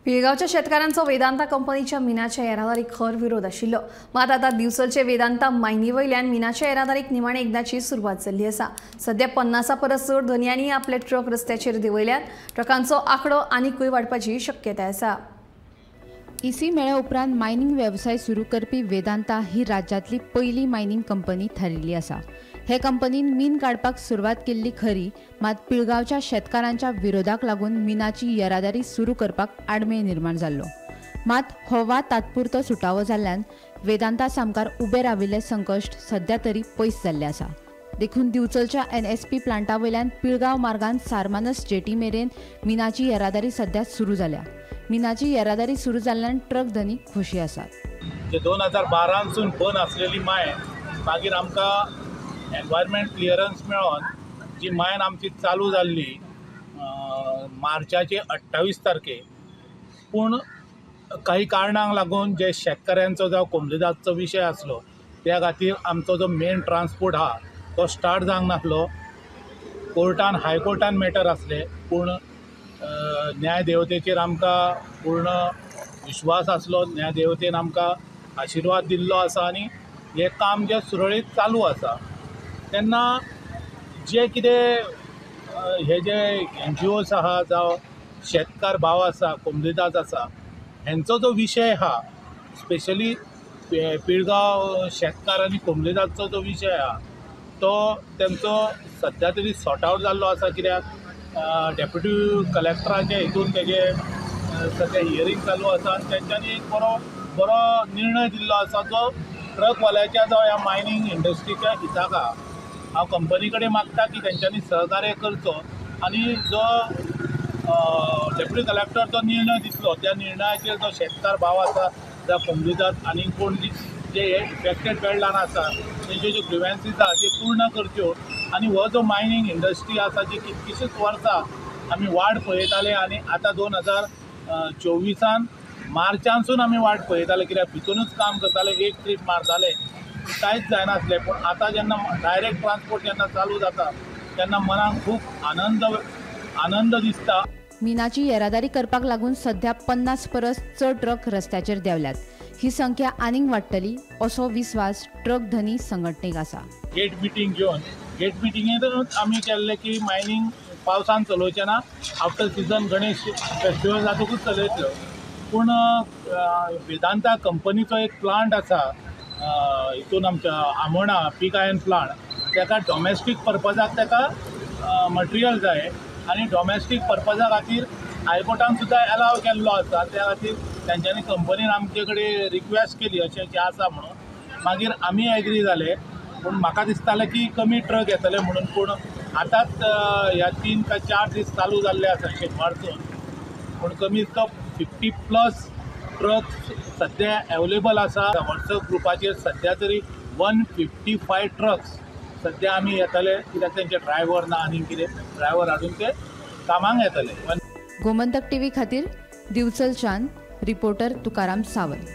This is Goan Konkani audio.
पिळगांवच्या शेतकारांचो वेदांता कंपनीच्या मिनाच्या येरादारीक खर विरोध आशिल्लो। मात आतां दिवचलचे वेदांता मायनी वयल्यान मिनाच्या येरादारीक निमाणे एकदाची सुरवात जाल्ली आसा। सध्या 50 परस चड धनयांनी आपले ट्रक रस्त्याचेर देंवयल्यात। ट्रकांचो आंकडो आनीकूय वाडपाची शक्यताय आसा। इसी मेळ्या उपरांत मायनिंग वेवसाय सुरू करपी वेदांता ही राज्यांतली पयली मायनिंग कंपनी थारिल्ली आसा। हे कंपनीन मीन काडपाक सुरवात केल्ली खरी, मात पिळगांवच्या शेतकारांच्या विरोधाक लागून मिनाची येरादारी सुरू करपाक आडमेळ निर्माण जाल्लो। मात हो वाद तात्पुरतो सुटावो जाल्ल्यान वेदांता सामकार उबे राविल्ले संकश्ट सध्या तरी पयस जाल्ले आसा। देखून दिवचलच्या NSP प्लांटा वयल्यान पिळगांव मार्गान सारमानस जेटी मेरेन मिनाची येरादारी सध्या सुरू जाल्या। मिनाची येरादारी सुरू जाल्ल्यान ट्रक धनी खोशी आसात। जे 2012 बंद आसलेली मायन मागीर आमकां एनवायरमेंट क्लियरन्स मेळोन जी मायन आमची चालू जाल्ली मार्चाचे 28 तारखे, पूण काही कारणांक लागून जे शेतकऱ्यांचो जावं कोमलेदाचो विशय आसलो त्या खातीर आमचो जो मेन ट्रान्सपोर्ट आहा तो स्टार्ट जावंक नासलो। कोर्टान हायकोर्टान मॅटर आसले, पूण न्यायदेवतेचेर आमकां पूर्ण विश्वास आसलो। न्यायदेवतेन आमकां आशिर्वाद दिल्लो आसा आनी हें काम जें सुरळीत चालू आसा। तेन्ना जे कितें हे जे NGOs आहा जावं शेतकार भाव आसा, कोमलेदाद आसा, हेंचो जो विशय आहा स्पेशली पिळगांव शेतकार आनी कोमलेदादचो जो विशय आहा तो तेंचो सद्या तरी सॉर्ट आवट जाल्लो आसा। कित्याक डेप्युटी कलेक्टराच्या हितून तेजे सद्या हियरींग चालू आसा आनी तेंच्यांनी एक बरो बरो निर्णय दिल्लो आसा जो ट्रकवाल्याच्या जावं ह्या मायनींग इंडस्ट्रीच्या हिताक आहा। हांव कंपनी कडेन मागता की तेंच्यांनी सहकार्य करचो आनी जो डेप्युटी कलेक्टर जो निर्णय दितलो त्या निर्णयाचेर जो शेतकार भाव आसा जावं कोमलेदाद आनी कोण जे हे इफेक्टेड बेल्डान आसा तेंच्यो ज्यो ग्रिवेन्सीस आहा त्यो पूर्ण करच्यो आनी हो जो मायनींग इंडस्ट्री आसा जी कितकीशींच वर्सां आमी वाट पळयताले आनी आतां 2024 मार्चानसून आमी वाट पळयताले, कित्याक भितूनच काम करताले, एक ट्रीप मारताले, कांयच जायनासलें। पूण आतां जेन्ना डायरेक्ट ट्रान्सपोर्ट जेन्ना चालू जाता तेन्ना मनाक खूब आनंद दिसता। मिनाची येरादारी करपाक लागून सध्या 50 परस चड ट्रक रस्त्याचेर देंवल्यात। ही संख्या आनीक वाडटली असो विस्वास ट्रक धनी संघटनेक आसा। गेट मिटींग घेवन गेट मिटिंगेंतूच आमी केल्लें की मायनींग पावसान चलोवचें ना, आफ्टर सिजन गणेश फेस्टिवल जातकूच चलयतलो। पूण वेदांता कंपनीचो एक प्लांट आसा हितून आमच्या आमोणा पीक आयन प्लांट, तेका डॉमेस्टीक पर्पजाक तेका मटेरियल जाय आनी डॉमेस्टीक पर्पजा खातीर हायकोर्टान सुद्दां एलाव केल्लो आसा। त्या खातीर तेंच्यांनी कंपनीन आमचे कडेन रिक्वेस्ट केली अशें अशें आसा म्हणून, मागीर आमी एग्री जाले। पूण म्हाका दिसतालें की कमी ट्रक येतले म्हणून, पूण आतांच ह्या 3 का 4 दीस चालू जाल्ले आसा शेनवारसून, पूण कमीत कम 50+ ट्रक सद्या एवेलेबल आसा। व्हॉट्सएप ग्रुपाचेर सद्या तरी 155 ट्रक्स सद्या आमी येतले, कित्याक तेंचे ड्रायव्हर ना आनी कितें ड्रायव्हर हाडून ते कामांक येतले। गोमंतक टीव्ही खातीर दिवचलच्यान रिपोर्टर तुकाराम सावंत।